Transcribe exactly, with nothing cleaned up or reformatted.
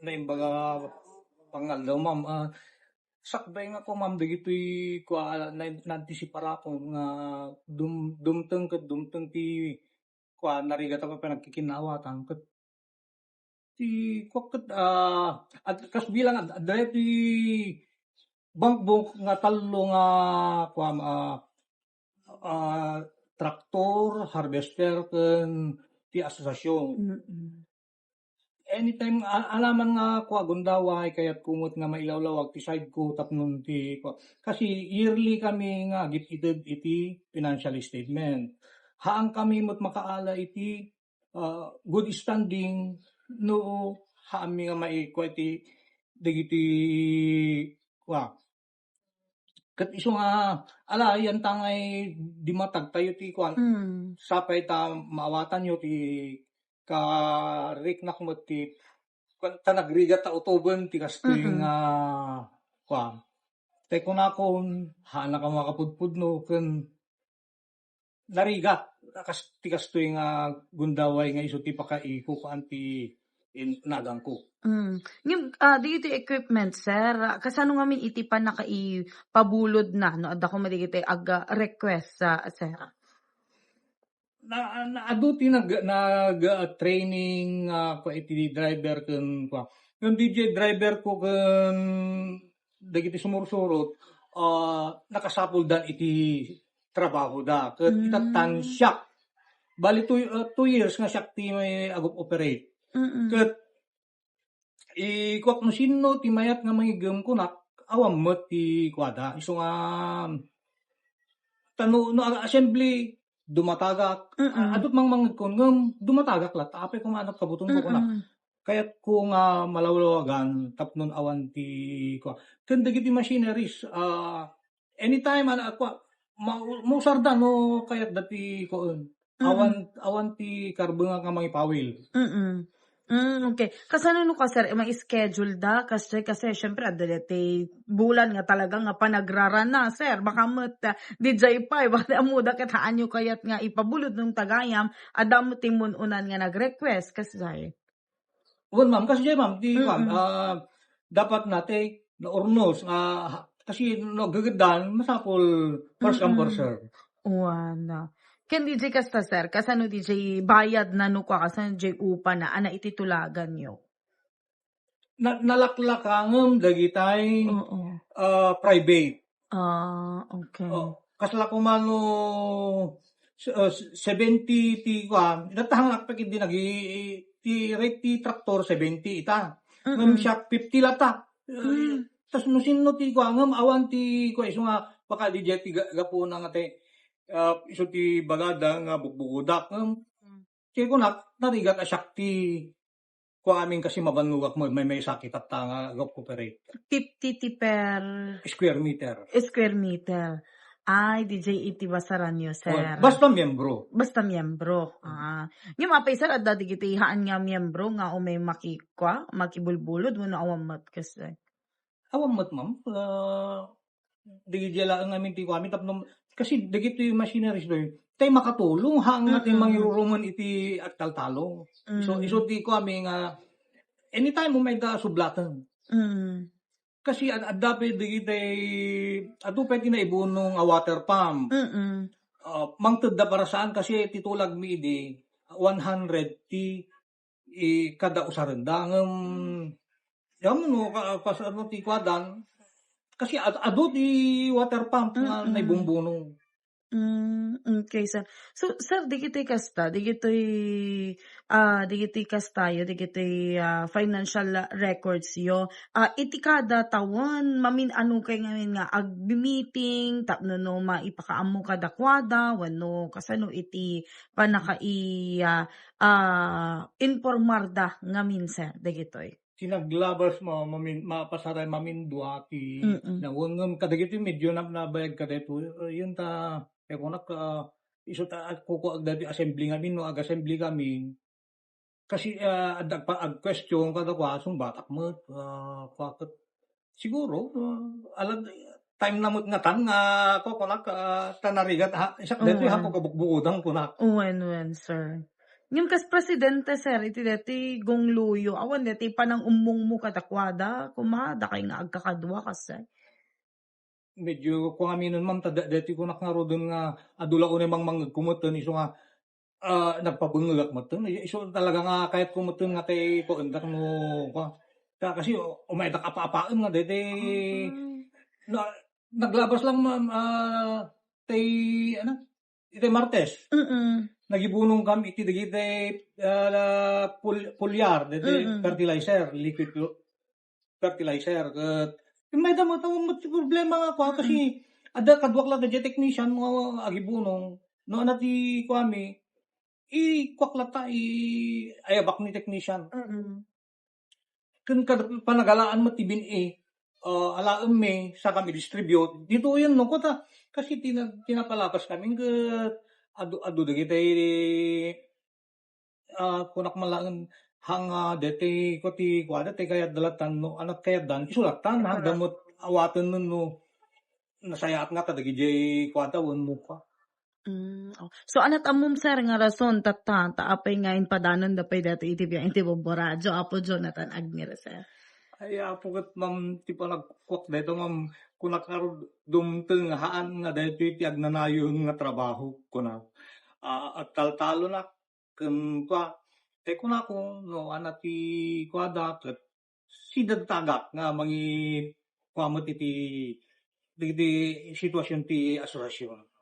Naimbag a pangaldaw, ma'am. Ah, sakbay nga ko, ma'am, dagitoy kua, na-, naantisiparakon nga dum-, dumteng ket dumteng ti kua, narigat a panagkikinaawatan ket ti kua ket, ah, ad-, kas bilang ad-, adda ti bankbok nga tallo nga kua, ah, ah, traktor, harvester, ken ti asosasyon. Mm. Anytime, a-, alaman nga kua, gundaway, kayatko met nga mailawlawag ti side ko tapno ti kua. Kasi yearly kami nga agit-ited iti financial statement. Haan kami met makaala iti, ah, good standing no haanmi nga maikua iti dagiti kua. Ket isu nga, ala, yan ta ngay dimatag tayo ti kuan, Mm. sapay ta maawatanyo ti kariknak met ti kuan, ta nagrigat ta utoben ti kastoy Mm-mm. nga kuan. Tay kunakon, haannak a makapudpudno ken narigat a kas-, ti kastoy nga gundaway nga isu ti pakaikuan ti in-, nagangko. Mm. Ngem, ah, dagiti equipment, sir, ah, kasano ngamin iti pannakaipabulodna no adda koma dagiti ag-, ah, request, ah, sir? Na, na, adu ti nag-, nag-, ah, training, ah, kua iti driver ken kua. Ngem D J driver ko ken dagiti sumursurot, ah, nakasapuldan iti trabahoda. Ket Mm. itattan siak. Bali, two, ah, two years nga siak ti may ag-operate. Mm-mm. Ket ikuak no sinno ti mayat nga mangigem kunak, awan met ti kuada. Isu nga, ta no, no aga-assembly, dumatagak. Mm-mm. A-, adut mang mangegkon, ngem dumatagak latta. Apay koma anak kabuton ko kunak. Mm-mm. Kayatko nga malawlawagan tapno awan ti kua. Ken dagiti machineries, ah, anytime, ana, kua, ma-, mausarda no kayatda ti kuan. Mm-mm. Awan, awan ti karbeng nga mangipawil. Mm-mm. Mm, okay. Kasano no ka, sir, ma-schedule da? Kasi, kasi, syempre, adda ti bulan nga talaga nga panagrarana, sir. Baka met, ah, di jay pay, baka ammoda ket haanyo kayat nga ipabulod no tagayam, adda mo ti mun-unan nga nag-request, kasjay. Wen, ma'am, kasjay, ma'am, ti, kuan, Mm-mm. ah, dapat na ti naurnos, ah, kasi no gageddan, masapul first come, first Mm-mm. serve. Wen. Ken di jay kasta, sir, kasano di jay bayad na no kua, kasano jay upa na, ana iti tulagan yo? Na-, nalaklakangem dagitay, Oo. ah, private. Ah, okay. Oh, kasla koma no, s-, ah, s-, seventy ti kuan, idatahang nakpek idi nagi-, ti rate ti traktor, seventy ita. Ngem Mm-mm. siak, fifty latta. Mm. Tas no sinno ti kuan, ngem awan ti kuan, isu nga, baka di jay ti ga-, gapuna nga ti, ah, isu ti bagada nga bukbukodak, ngem Mm. ti kunak, narigat a siak ti kua amin kasi mabannogak mo, may, may sakit at nga ag-operate. Fifty ti per Square meter. Square meter. Ay, di jay iti basaran yo, Oh, sir. Basta miyembro. Basta miyembro. Mm. Ah. Ngem apay, sir, adda digiti haan nga miyembro nga umay makikua, makibulbulod, wenno awan met, kasi? Awan met, ma'am. Ah, di jay laeng amin ti kuamin tapno, kasi dagitoy machineries doy, tay makatulong, haan nga tay Mm-mm. mangirurumen iti agtaltalong. Isu, Mm. isu ti kuami nga anytime mo mayda sublaten. Mm. Kasi ad-, adda pay dagitay, adu pay ti naibunong a water pump. Mm-mm. Ah, mangted da para saan kasi ti tulagmi idi, one hundred ti i-, kada usarenda, ngem, yam no, ka-, kas-, ano ti kuadan, kasi ad-, adu ti water pump nga Mm-mm. naibumbunong. Mm, okay, sir. So, sir, dagiti kasta, dagitoy, ah, dagiti kastayo, dagitoy, ah, financial records yo, ah, iti kada tawen, mamin-, ano kay ngamin nga agbi-meeting, tapno no maipakaammo kadakuada, wenno kasano iti panakai-, ah, ah, informarda ngamin, sir, dagitoy? Ti naglabas mo, mamin-, mapasaray mamindua ti Mm. nawen ngem kadagiti medyo na-, nabayag kadaytoy, eh, yun ta, eh, kunak, ah, isu ta, ah, kukuag dati assembly ngamin, no, ag-assembly kami. Kasi, ah, adda pa, ag-question kada kua, sumbatak met, ah, kua ket, siguro, ah, alag, time na met ngatan nga, kua, kunak, ah, ta narigat, ha, isak daytoy, Mm. hapo kabukbukodan, kunak. Wen, wen, sir. Ngem kas presidente, sir, iti deti gungloyo, awan deti panangummongmo kadakuada, kuma, dakay nga agkakadua, kas, sir? Medyo kuaminon, ma'am, ta da-, deti kunak ngaruden nga adu la unay mangmangngegko metten, isu nga, ah, nagpabengngegak metten. Isu talaga nga kayatko metten nga tay kuendak no, kua, ta kasi umaydak apa-apaen nga deti, Mm. na, naglabas lang, ma'am, ah, tay, ano, iti Martes. Mm. Nagibunong kami iti dagiti, ah, pul-, pulyar, dagiti Mm. fertilizer, liquid fertilizer, ket immay da met, awan met ti problema nga kua, Mm. kasi adda kaduak latta diay technician nga agibunong. No, ana ti kuami, ikuak latta, i-, ayabak ni technician. Mm. Ken kad-, panagalaan met ti bin-i, ah, alaemmi, saka mi-distribute. Ditoyen no, kua ta, kasi ti nag-, ti napalabas kami ket adu, adu dagiti, ah, kunak man laeng, hang, ah, deti, kua ti, kua deti kayatda latta no, ania ti kayatdan, isu latta, hang Correct. Damot awaten no, no, nasayaat nga ta dagidiay kuada wenno kua. Mm, oh. So, ania't ammom, sir, nga rason tatta, ta apay nga impadannanda pay daytoy iti biag iti Bombo Radio, Apo Jonathan Agnier, sir? Ay, Apo, ket, ma'am, ti panagkuak daytoy, ma'am, kunak ngarud, dumteng haan nga daytoy ti agnanayon nga trabaho, kuna. Ah, agtaltalonak ken kua, tay kunako, no, ania ti kuada, ket sidadtagak nga mangi-, kua met iti, iti sitwasyon ti asosiasyon.